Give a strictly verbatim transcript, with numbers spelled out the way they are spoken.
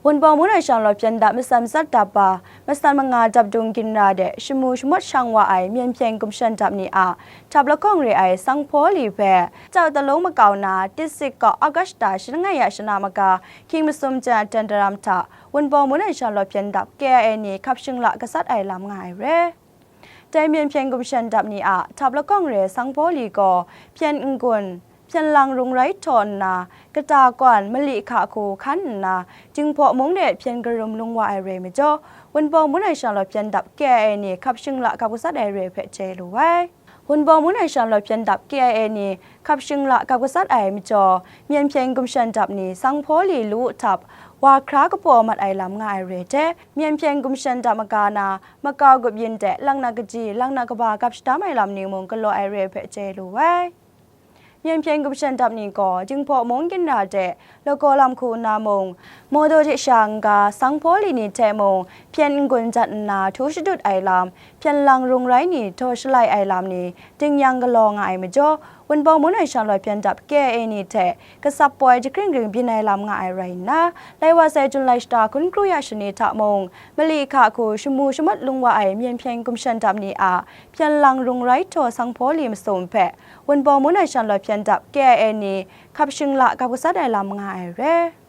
Wunpawng Mun Ai Shanglawt Hpyen Dap matsan matsat dap wa, matsan manga dap dung ginra de shamu shamawt shang wa ai Myen Hpyen Gumshan Dap ni a htap lahkawng re ai sanghpaw li hpe, Chau Talung makau na, Titsik kaw August da shangai ya shana maga, hkying masum jan a dan daram hta, Wunpawng Mun Ai Shanglawt Hpyen Dap K I A ni hkap shingla gasat ai lam nga ai re. Dai Myen Hpyen Gumshan Dap ni a htap lahkawng re sanghpaw li gaw, hpyen n-gun, hpyen lang rung rai htaw nna, kata kawn, mali hka hku hkan nna, Jinghpaw mung de hpyen karum lung wa ai re majaw, Wunpawng Mun Ai Shanglawt Hpyen Dap K I A ni hkap shingla hkap gasat ai re hpe chye lu ai. Wunpawng Mun Ai Shanglawt Hpyen Dap K I A ni hkap shingla hkap gasat ai majaw, Myen Hpyen Gumshan Dap ni sanghpaw li lu htap, wa hkra kapaw mat ai lam nga ai re hte, Myen Hpyen Gumshan Dap maga na, makau gup yin de, lang na kaji, lang na kaba gap shadam ai lam ni mung galaw ai re hpe chye lu ai. Myen Hpyen Gumshan Dap ni gaw, Jinghpaw mung ginra de, lagaw lam hku nna mung, Mawdaw de sha n-ga, sanghpaw li ni hte mung, hpyen n-gun jat nna htu shadut ai lam, hpyen lang rung rai ni htaw shalai ai lam ni, ding yang galaw nga ai majaw, Wunpawng Mun Ai Shanglawt Hpyen Dap K I A ni hte, kasap poi jahkring ring byin ai lam nga ai rai nna, lai wa sai Jun lai shata hkun kru ya shani hta mung, mali hka hku shamu shamawt lung wa ai Myen Hpyen Gumshan Dap ni a hpyen lang rung rai htaw sanghpaw li masum hpe, Wunpawng Mun Ai Shanglawt Hpyen Dap K I A ni hkap shingla hkap gasat ai lam nga ai re.